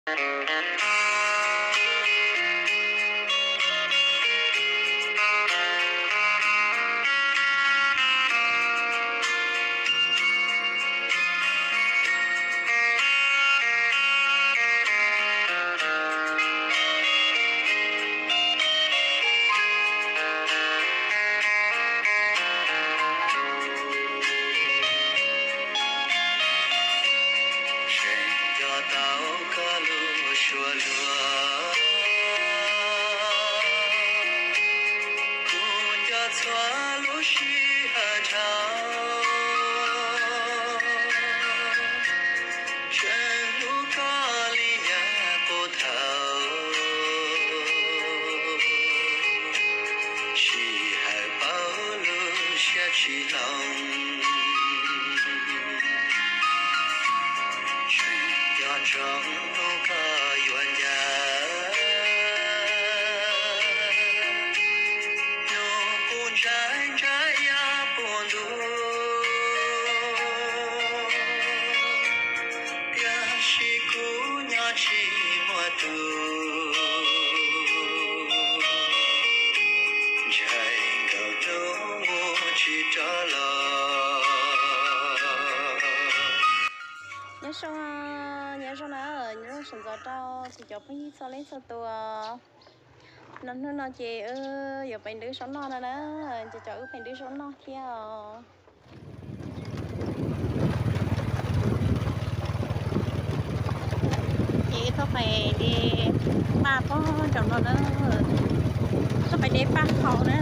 Tseem nco tau koj lub suab luag, kuv nco txhua lub sij hawm dhau. Tseem hlub koj li yav qub thaum, sij hawm pauv lub siab tsis hloov. Tseem nco ntsoov hnub koj yuav ncaim, hnub qub ntsaib ntsaib yav puag ntuj. Tiam sis kuv nyob tsis muaj tus, ntshai nkauj hnub mus tsis rov los. Nyob zoo, nyob zoo na, nyob zoo sawv ntxov rau txhua cov phooj ywg txhua leej txhua tus. No hnub no ces wb yuav pais nrhiav zaub noj no na, ces cov wb pais nrhiav zaub noj thiab os. Ces wb tuaj pais de paj pog nraum no na, tuaj pais de paj hau na.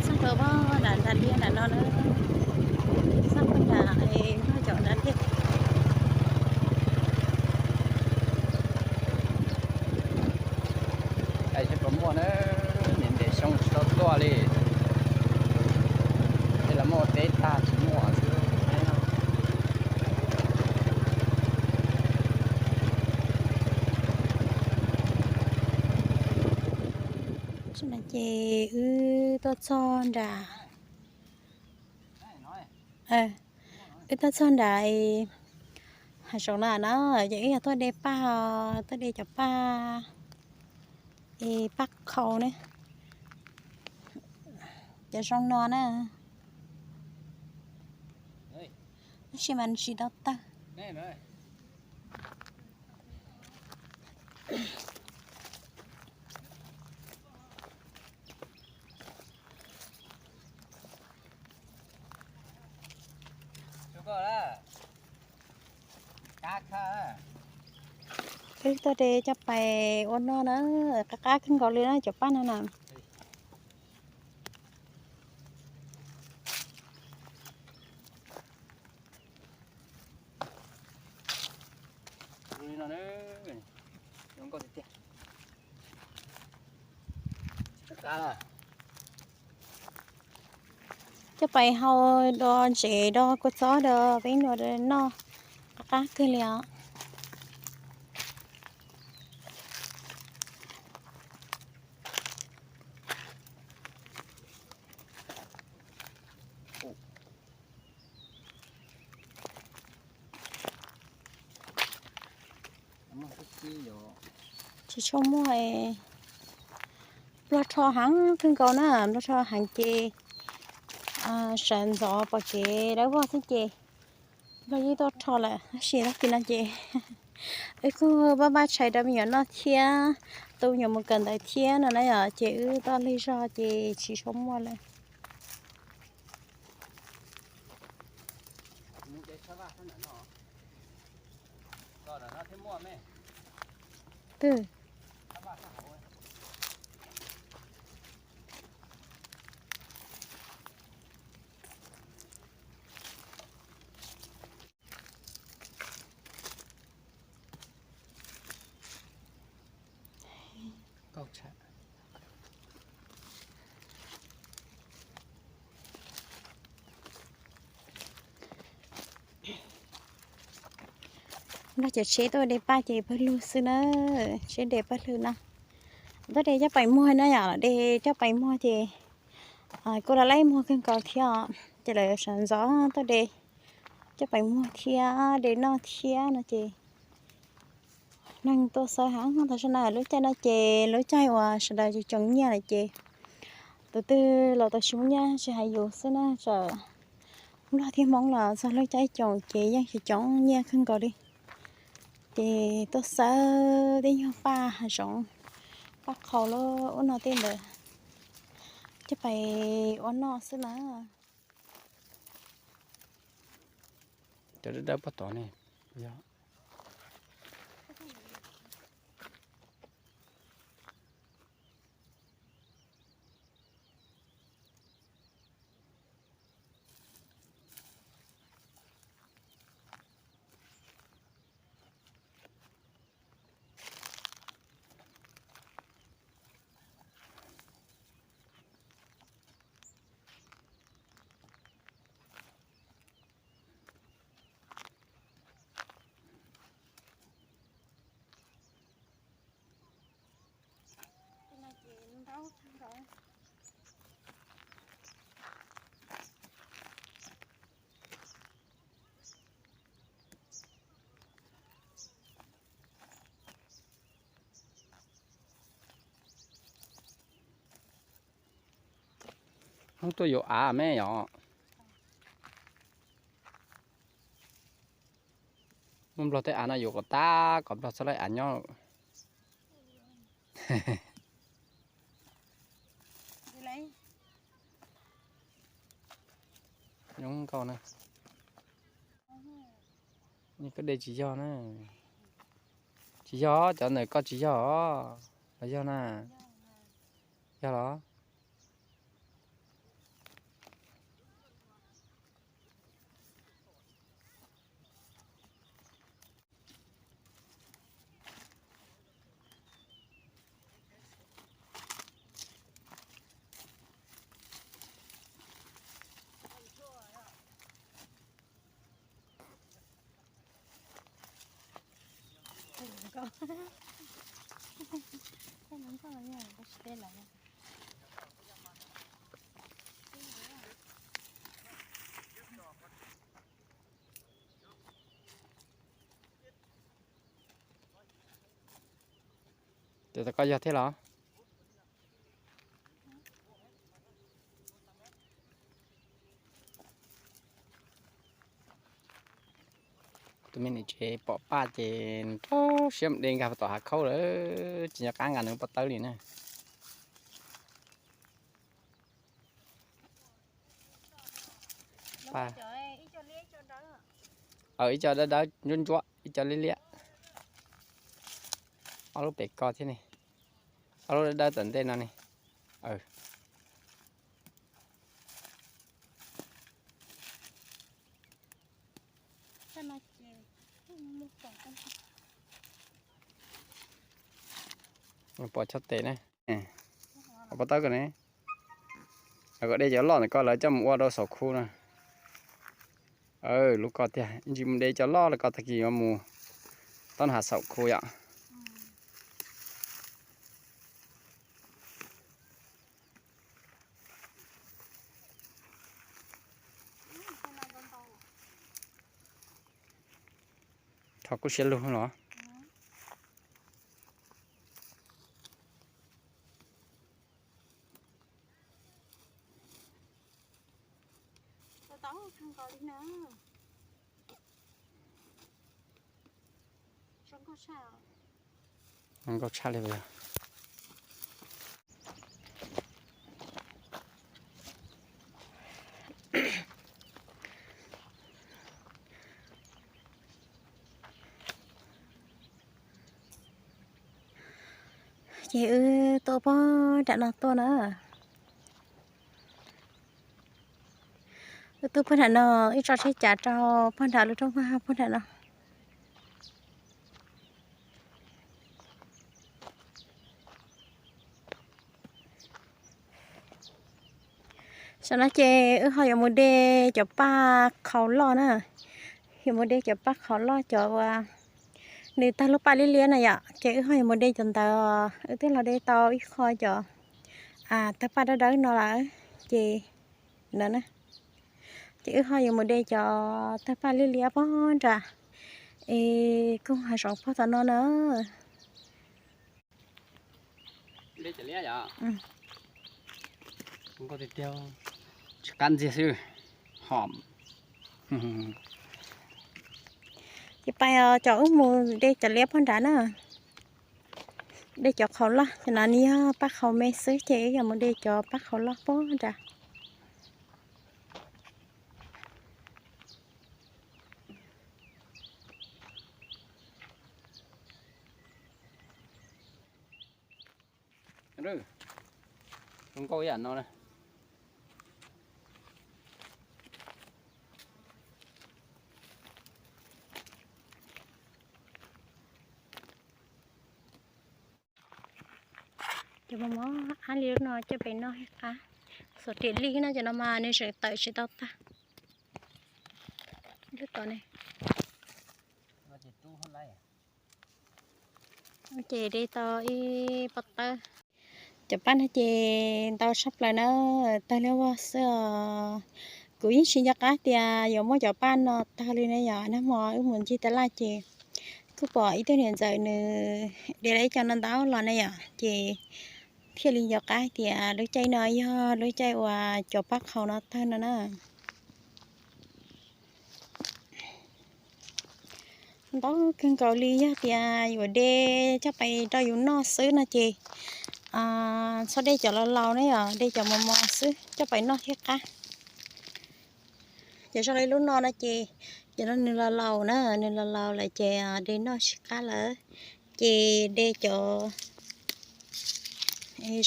Txog nram nram liaj nram no na, txog nram cov nram liaj. Ais puas muaj na, niam ntev xyoo tsis tau tuaj li, tej los muaj teb tag tsis muaj xwb. Ces wb tuaj txog nram, wb tuaj txog nram hav zoov na na, ces wb yog tuaj de paj, tuaj de cov paj, paj khau ne, cov zoo no na, tab sis mas tsis tau tawg. Wb tuaj de coj pais ua noj na, qab qab kawg nkaus li na cov paj no na. Coj pais hau do ntsev do kua txob do peb noj qab qab kawg li os. Tsis tshua muaj, nplooj rho heev kawg nkaus na, nplooj rho heev ces sawv ntxov pom kev dawb vog xwb ces nplooj yeej tuaj rho lawm, tab sis tag kis no ces wb kuj pab pab tshais rau me nyuam noj thiab, tu nyuam mus kawm ntawv thiab no na yom, ces wb toj lig zog ces tsis tshua muaj lawm. Twb Nrog cov tsheb tuaj de paj ces pawg lug xwb na, tsheb de pawg lug na. Tuaj de coj pais muag na yom, de coj pais muag ces kuj los laib muag kawg nkaus thiab os. Ces lawv sawv ntxov tuaj de coj pais muag thiab de noj thiab no ces neeg tuaj xawb heev. Tam sim no lub caij no ces lub caij uas sawv daws tsis tsoom nyiaj lawm ces tus twg los tau tsis muaj nyiaj tsis hais yus xwb na, txawm Nplog thiab Hmoob los txog lub caij coom ces yeej tsis tsoom nyiaj kawg nkaus li. Ces tuaj xawb tej nyuag paj hav zoov, paj qhau lub ub no tej ntawd coj pais ua noj xwb na. Cov dawb dawb pog tod ne, yog. Hnub tuaj yuav av me yom. Muaj Nplog tej av no yuav kom tag kom Nplog txhaj laib av nyob. Zoo nkauj na. Koj de tsis yog na. Tsis yog, cov ntawm koj tsis yog os. Los yog na? Yog los? Ces koj yog thiab los? Tus me niam tsev pom paj ces rau siab mus de nkag tom hav khaub lawm, tsis nco qab nqa nws pob tawb li na. Ib co dawb dawb ntsuab ntsuab, ib co liab liab. Ob lub pem ko thiab ne. Ob lub dawb dawb tom ntej no ne. Pom chob tes na. Pob tawb ko ne. Koj de cov loj ntawm ko lawv coj mus ua rau saum khu na. Lub ko tiag, ntsis mus de cov loj los ko tag kis yuav mus taub nrho saum khu yom. Rho kub siab lug los. Zoo nkauj tshaj li os. Ces wb tuaj pog nram no tuaj na. Wb tuaj pog nram no, wb tso tsheb cav rau pog nram lub roob vag puag nram no. Tam no ces wb ho yuav mus de cov paj qhaus loj na. Yuav mus de cov paj qhaus loj cov uas nws tawg lub paj liab liab na yom, ces wb ho yuav mus de cov ntawd. Wb twb los de tau ib qho cov tawg paj dawb dawb no lawm, ces no na, ces wb ho yuav mus de cov tawg paj liab liab pog nram, es koog hav zoov pog tom no na. Tsis qab ntxiag xwb, hom. Ces pais os, cov wb mus de cov liab pog nrad na. De cov qhaus loj, cov no nws yog paj qhaus me xwb, ces wb yuav mus de cov paj qhaus loj pog nrad. Zoo nkauj ib yam no. Cov mos mos ab li lub no coj pais noj thiab qab. Xuas riam lij no, cov no mas nws tseem tawm tsis tau tag. Lub tom ne. Ces de tau ib pob tawb. Cov paj no ces ntau tshaj plaws na, tawg liab vog xwb os. Kuv yeej tsis nco qab tias yuav muaj cov paj no tawg li na yom. Nag hmo wb mus ncig tab laj ces kuj pom ib tug niam ntxawm nws de lawm ib co no ntau los na yom, ces thiaj li nco qab tias lub caij no yog lub caij uas cov paj qhaus no tawg no na. Ntau kawg nkaus li, yog tias yuav de coj pais rau yus noj xwb no ces txhob de cov laus laus ne yom, de cov mos mos xwb coj pais noj thiaj qab. Ces zoo li lub no no ces, ces no nws laus laus na, nws laus laus lawm ces de noj tsis qab lawm. Ces de cov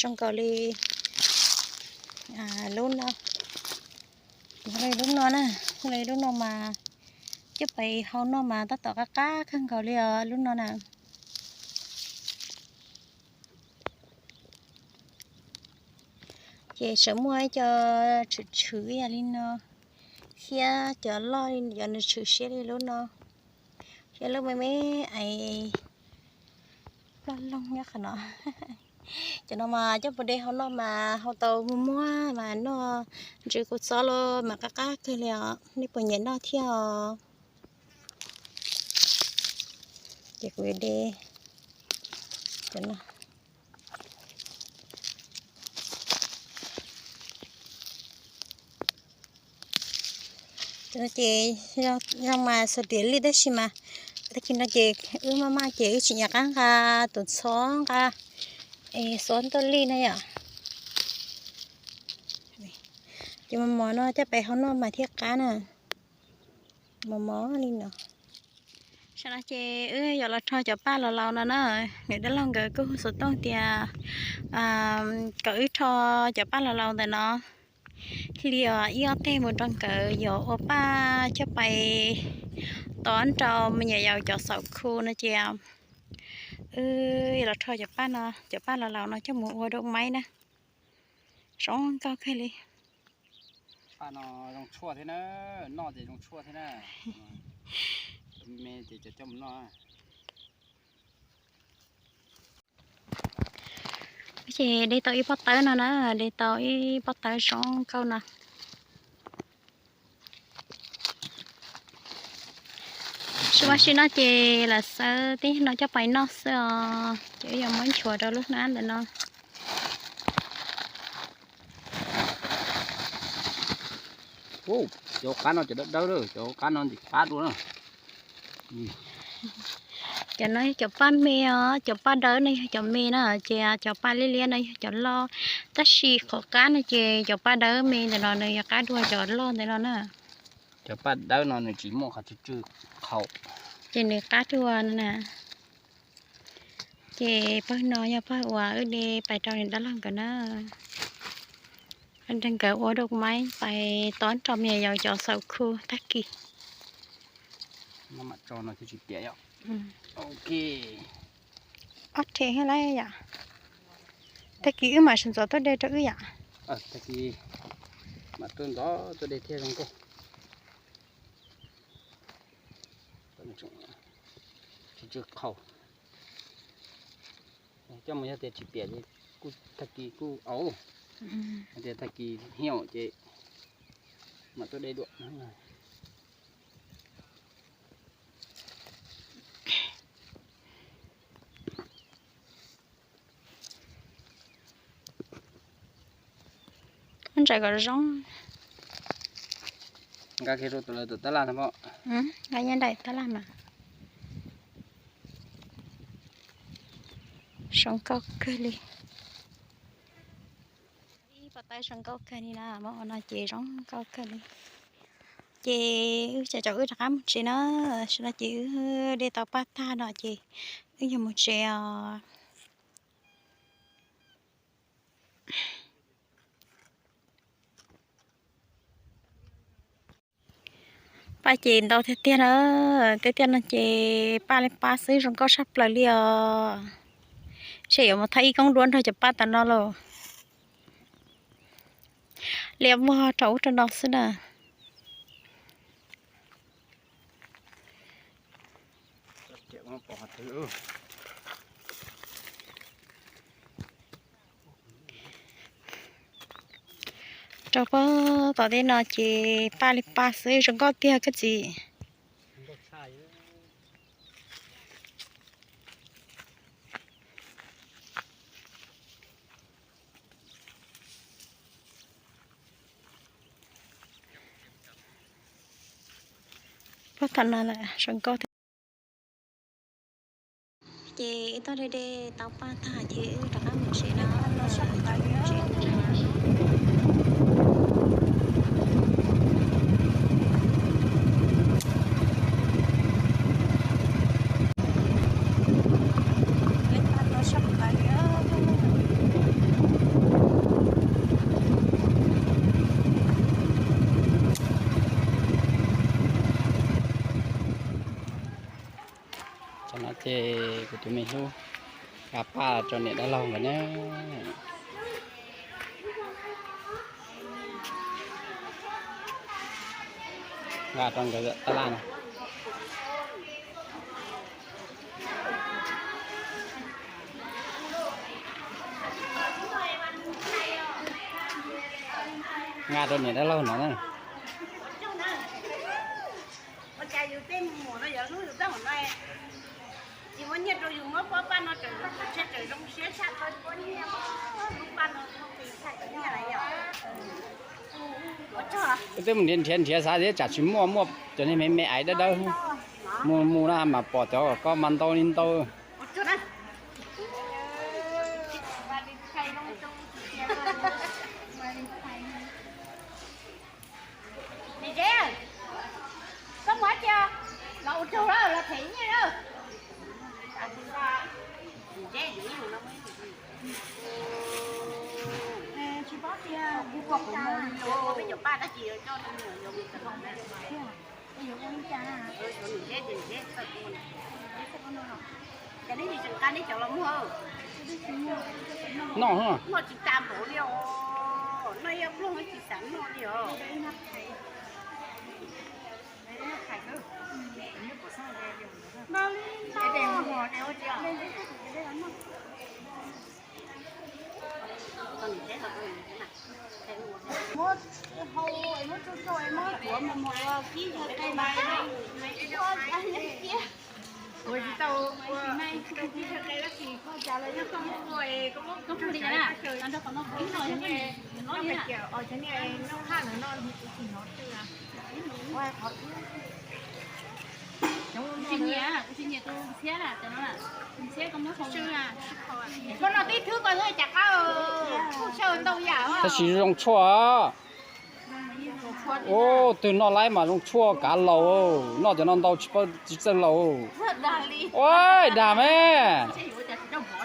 zoo nkaus li lub no, lub no na, lub no mas coj pais hau noj mas tab tom qab qab kawg nkaus li os lub no na. Ces tseem muaj ib co tshwm tshwm ib yam li no, thiab cov loj li cov nws tshwm siab li lub no, thiab lub me me es loj loog nyob qhov no. Cov no mas coj mus de hau noj mas hau tau muag muag mas noj ntsws kua txob los mas qab qab kawg li os, nej puas nyiam noj thiab os? Ces kuv de cov no. Ces zoo mas xuas riam lij tab sis mas tag kis no ces wb maj maj ces wb tsis nyiam qab nqa tus ntxhov nqa es xuas ntuj lij na yom. Ces mos mos no coj pais hau noj mas thiaj qab na. Mos mos li no. Sawv daws ces wb yuav los rho cov paj laus laus no na. Niam dab laug nkawd kuj hu xov tooj tias kom wb rho cov paj laus laus ntawm no. Thiaj li ib ob teg mus rau nkawd yuav ua paj coj pais tov rau me nyuam yaus cov xaum khu no ces wb los rho cov paj no, cov paj laus laus no coj mus ua doo maib na. Zoo nkauj kawg li. Paj no zoo tshuaj thiab na, noj ces zoo tshuaj thiab na. Me ces cov coj mus noj. Ces de tau ib pob tawb no na, de tau ib pob tawb zoo nkauj no. Sib vaj sib no ces lam xawb tib no coj pais noj xwb os. Ces wb yuav muab nchuav rau lub hnab ntawm no. Cov qab no cov dawb dawb, cov qab no ntxim qab dua na. Cov no yog cov paj me os, cov paj dawb no yog cov me na, ces cov paj liab liab no yog cov loj. Tab sis qhov qab no ces cov paj dawb me ntawm no nws yuav qab dua cov loj ntawm no na. Cov paj dawb no nws tsis muaj qhov tsw tsw qhaum, ces nws qab dua no na. Ces pawg no yog pawg uas wb de pais rau niam dab laug nkawd na. Nrog nkawd ua dua kuv maib pais tod rau me nyuam yaus cov xaum khu tag kis. Ob rhe lawm yom. Tag kis wb mam sawv ntxov tuaj de rau wb yom. Tag kis mam tuaj ntxov tuaj de thiaj zoo nkauj. Tsis tsw qhau. Coj mus yog tias tsis piam ces kuj tag kis kuj auv. Yog tias tag kis hiaum ces mam tuaj de dua. Muab ntsaws kom zoo. Nqa kiag rau lawv tus tab laj no. Nqa nyob nraim tab laj mas. Zoo nkauj kawg li. Ib pov taub zoo nkauj kawg li na, muab ua no ces zoo nkauj kawg li. Ces wb cov caum wb rov qab mus tsev na. Tam sim no ces wb de tau paj tag no ces wb yuav mus tsev os. Paj ces ntau tiag tiag na, tiag tiag no ces paj li pab xwb zoo nkauj tshaj plaws li os. Ntshe yuav mus thaij ib koob duab nrog cov paj tom no lauj. Liab vog rau ub rau no xwb na. Rau pem tom tej no ces paj li paj xwb zoo nkauj tiag kawg txiv. Paj tom no lawm zoo nkauj. Ces wb tuaj de de tau paj tag ces wb rov qab mus tsev na. Tam no ces kuv tus me hlub nqa paj rau niam dab laug nkawd na. Nqa rau nkawd tab laj no. Nqa rau niam dab laug no na. Ua cas yus tej muam no yuav hlub yus txoj hauv no, tsis muab nyiaj rau yus muab pob paj no tseem tsawg tseem zoo siab tshaj tau pob nyiaj, lub paj no qis tshaj cov nyiaj lawm yom. Tej mus nrhiav nrhiav nrhiav xav tias tsam tsis muaj, muaj cov niag me me aiv dawb dawb. Mus mus na mas pom cov koj mas ntau li ntau. Niam tsev, koj mus dab tsi los ua tsaug lawm los them nyiaj lawm. Tsis paub tias kuv ua cas. Ua me nyuam paj dab tsi coj rau me nyuam yuav mus txog. Yuav ua li cas? Niam tsev, niam tsev, txawm ua. Ces neb tsis tseem nqa neb cov los muag. Noj, noj tsis tas npaum li os. Noj ib pluag tsis xav noj li os. Muab hau, muab tsuj tsuj, muab tuav mus mus ua kib yawg qe mas. Ua tsis tau, ua tsis tau kib yawg qe dab tsi koj cas los yog koj muab ua es koj muab koj tsuj li na. Cov niag noj qhaj ntawm no kuv tsis hnov twg. Kuv tsis nyiam, kuv tsis nyiam tus ntxhiab na, cov no na. Tus ntxhiab koj muab hau. Koj noj tib thwb koj twb cas qab, kuj saw ntau yam. Tab sis zoo tshuaj. Ub, twg noj laib mas zoo tshuaj kav laus, noj cov no ntau tsis paub tsis txawj laus. Ua dag me.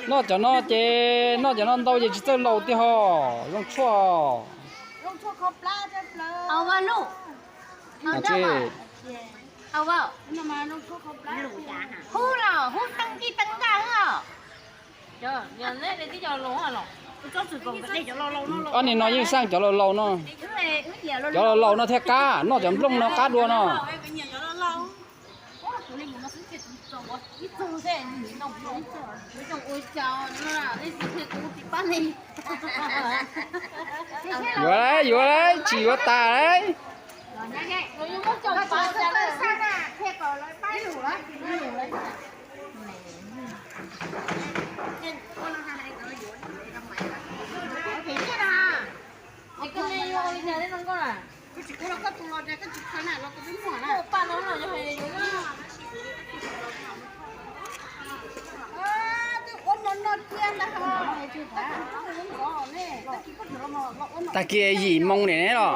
Noj cov no ces, noj cov no ntau ces tsis txawj laus tiag ho. Zoo tshuaj. Hub los hub teeb kij teeb nkaj os. Ob niag no yeej xaj cov laus laus no. Cov laus laus no thiaj qab, noj cov nplooj no qab dua no. Yuav lauj, yuav lauj, tsis yuav tas lauj. Tag kis yim moo nim ne los?